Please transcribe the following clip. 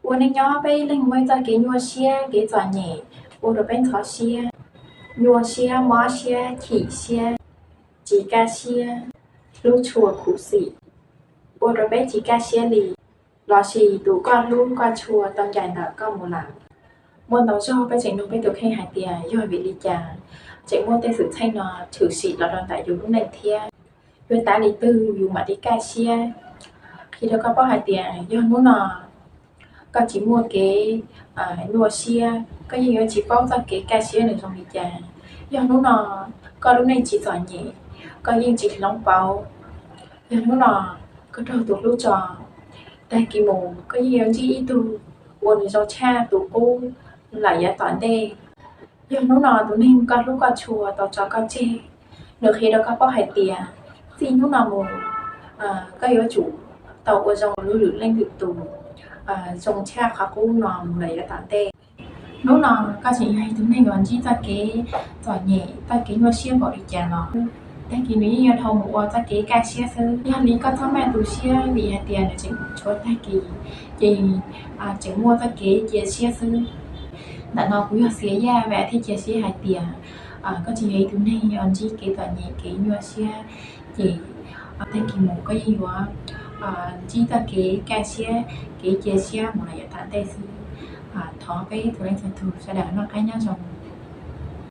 Ua neej nyob peb ib leeg muaj ib txoj kev nyuaj siab, kev txom nyem, ua rau peb ntxhov siab, nyuaj siab, mob siab, chim siab, tsis kaj siab, hlub tshua khuv xim, ua rau peb tsis kaj siab li, lossis tus koj hlub koj tshua tau ncaim ntawm koj mus lawm. Muaj ntau zaug peb tseem nug peb tus kheej hais tias yog vim li cas tseem muaj tej xwm txheej no tshwm sim los rau ntawm yus lub neej thiab, yuav tav li twg yus mam li kaj siab. Qhia rau koj paub hais tias yog hnub no koj tsis muaj kev nyuaj siab, koj yeej yuav tsis paub txoj kev kaj siab nws zoo li cas. Yog hnub no koj lub neej tsis txom nyem, koj yeej tsis hloov pauv. Yog hnub no koj raug tus hlub tso, tag kis mus koj yeej yuav ntsib ib tug uas nws zoo tshaj tus qub lawm yav tom ntej. Yog hnub no tus neeg koj hlub koj tshua tau tso koj tseg, nws qhia rau koj paub hais tias txij hnub no mus koj yuav tsum tau ua zoo lwm leej lwm tus, zoo tshaj qhov qub no mus lawm yav tom ntej. Hnub no koj tseem yog ib tug neeg uas ntsib txoj kev txom nyem, txoj kev nyuaj siab npaum li cas los tag kis nws yeej yuav dhau mus ua txoj kev kaj siab xwb. Yog li koj txhob maj tu siab vim hais tias nws tseem tshuav tag kis, ces tseem muaj txoj kev cia siab xwb. Ntawm no kuv yog Xiav Yaj Vam thiaj cia siab hais tias koj tseem yog ib tug neeg uas ntsib kev txom nyem, kev nyuaj siab, ces tag kis mus koj yeej yuav ntsib txoj kev kaj siab, kev cia siab mus lawm yav tom ntej xwb. Thov peb txhua leej txhua tus sawv daws noj qab nyob zoo.